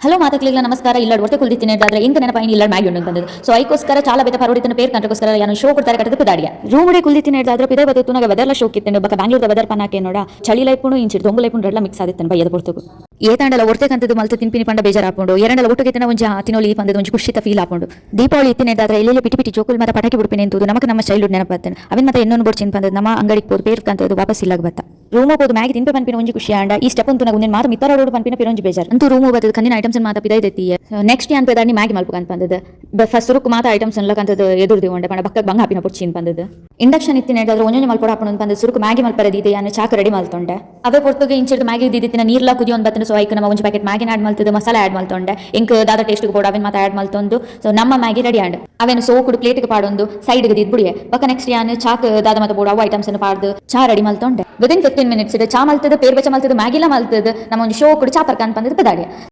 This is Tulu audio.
ಹಲೋ ಮಾತಕ್ಲಿಗ್ಲ ನಮಸ್ಕಾರ. ಇಲ್ಲ ಒಟ್ಟೆ ಕುಲ್ದಿತ್ತಿನ ಇಂಕ ನೆನಪಾಯಿನ ಇಲ್ಲ ಮ್ಯಾಗಿ ಉಂಡು ಬಂದದ್ದು. ಸೊ ಐಕೋಸ್ಕರ ಚಾಲ ಬೇತ ಪರೋಡಿತನ ಪೇರ್ ಕಂಟ್ರಗೋಸ್ಕರ ಯಾನು ಶೋ ಕೊಡ್ತಾರೆ ಕಟ್ಟದ ಪದಾಡಿಯ ರೂಮ್ ಕುಲ್ದಿತ್ತಿನ ಹಿಡ್ದಾದ್ರೆ ಪಿದೆ ಬತ್ತು ತುನಗ ವೆದರ್ಲ ಶೋಕ್ ಇತ್ತಂಡು. ಬಕ ಬ್ಯಾಂಗ್ಳೂರ್ ವೆದರ್ ಪನಾಕೆ ನೋಡ, ಚಳಿ ಲೈಪುನು ಇಂಚಿಡ್ ದೊಂಬು ಲೈಪುನು ರಡ್ಲ ಮಿಕ್ಸ್ ಆದಿತ್ತನು ಬಯ್ಯದ ಪೊರ್ತುಗು. ಏತಾಂಡಲ ಒರ್ತೆ ಕಂತದ್ದು ಮಲ್ತು ತಿನ್ಪಿನಿ ಪಂಡ ಬೇಜಾರ್ ಆಪುಂಡು. ಎರಡಲ ಒಟ್ಟುಗೆ ಒಂಜಿ ತಿನೋಲಿ ಪಂದದ ಒಂಜಿ ಖುಷಿತ ಫೀಲ್ ಆಪುಂಡು. ದೀಪಾವಳಿ ಇತ್ತಿನ ಎಲ್ಲೆಲ್ಲ ಪಿಟಿ ಪಿಟಿ ಜೋಕುಲ್ ಮಾತ ಪಟಾಕಿ ಬಿಡ್ಪಿನಿ ಎಂತುದು ನಮಕ್ ನಮ್ಮ ಚೈಲ್ಡ್ಹುಡ್ ನೆನಪಾತೇನೆ. ಅವಿನ ಮತ್ತೆ ಎನ್ನೊಂದು ಬೋಡ್ಚಿನ್ ಪಂದದ ನಮ್ಮ ಅಂಗಡಿಗೆ ಪೋದು ಪೇರ್ ಕಂತದ್ದು ವಾಪಸ್ ಇಲ್ಲಾಗ ಬತ್ತ. ರೂಮ್ ಹೋದು ಮ್ಯಾಗಿ ತಿನ್ಪೆ ಪನ್ಪಿನ ಒಂಜಿ ಖುಷಿ ಆಂಡ, ಈ ಸ್ಟೆಪ್ ಅಂತೂ ಒಂದಿನ ಮಾತ ಮಿತ್ತರೋಡು ಪನ್ಪಿನ ಪಿರೊಂಜಿ ಬೇಜಾರ್. ಅಂತೂ ರೂಮ್ ಬತ್ತದ ಕಂದಿನ ಐಟಮ್ಸ್ ಮಾತ ಪಿದೈದೆತ್ತಿ. ನೆಕ್ಸ್ಟ್ ಯಾನ್ ಪೆದಾರ್ನಿ ಮ್ಯಾಗಿ ಮಲ್ಪು ಅಂತ ಬಂದದ್ದು. ಫಸ್ಟ್ ಸುರುಕು ಮಾತ ಐಟಮ್ಸ್ ಎಲ್ಲ ಕಂತದ್ದು ಎದುರು ಉಂಡೆ ಪಂಡ ಬಕ್ಕಗ್ ಬಂಗ ಹಾಪಿನ ಪೊಡ್ಚಿನ್ ಬಂದದ್ದು. ಇಂಡಕ್ಷನ್ ಇತ್ತಿನ ಹಿಡಿದ್ರೆ ಒಂಜೊಂಜಿ ಮಲ್ಪೊಡು ಹಾಪುಂಡು ಬಂದು ಸುರುಕು ಮ್ಯಾಗಿ ಮಲ್ಪರೆ ದೀದೆ ಯಾನು ಚಾಕ್ ರೆಡಿ ಮಲ್ತೊಂಡೆ. ಅವೇ ಪೊರ್ತುಗೆ ಇಂಚಿಡ್ದು ಮ್ಯಾಗಿ ದೀದಿತ್ತಿನ ನೀರ್ಲ ಕುದಿಯೊಂದು ಬತ್ತನ. ಸೊ ಐಕ್ ನಮ್ಮ ಒಂಜಿ ಪ್ಯಾಕೆಟ್ ಮ್ಯಾಗಿನ ಆಡ್ ಮಲ್ತದ್ದು, ಮಸಾಲೆ ಆಡ್ ಮಲ್ತೊಂಡೆ. ಇಂಕ್ ದಾದ ಟೇಸ್ಟ್ ಬೋಡು ಅವೇನ್ ಮಾತ ಆಡ್ ಮಲ್ತೊಂದು, ಸೊ ನಮ್ಮ ಮ್ಯಾಗಿ ರೆಡಿ ಆಂಡ್. ಅವೇನು ಸೋಕುಡು ಪ್ಲೇಟ್ಗೆ ಪಾಡೊಂದು ಸೈಡ್ಗೆ ದಿದ್ ಬುಡಿಯೆ. ಬಕ್ಕ ನೆಕ್ಸ್ಟ್ ಯಾನು ಚಾಕ್ ದಾದ ಮಾತ ಬೋಡು ಅವು ಐಟಮ್ಸ್ ಅನ್ನು ಪಾಡ್ದು ಚಾ ರೆಡಿ ಮಲ್ತೊಂಡೆ. ವಿದಿನ್ 15 ಮಿನಿಟ್ಸ್ ಚಾ ಮಲ್ತದ, ಪೇರ್ ಬೆಚ್ಚ ಮಲ್ತದ, ಮ್ಯಾಗಿಲ ಮಲ್ತದ, ನಮ್ಮ ಒಂದು ಶೋಕುಡು ಚಾ ಪರ್ಕ ಅಂತ ಬಂದದ್ದು ಪದಾಡಿ.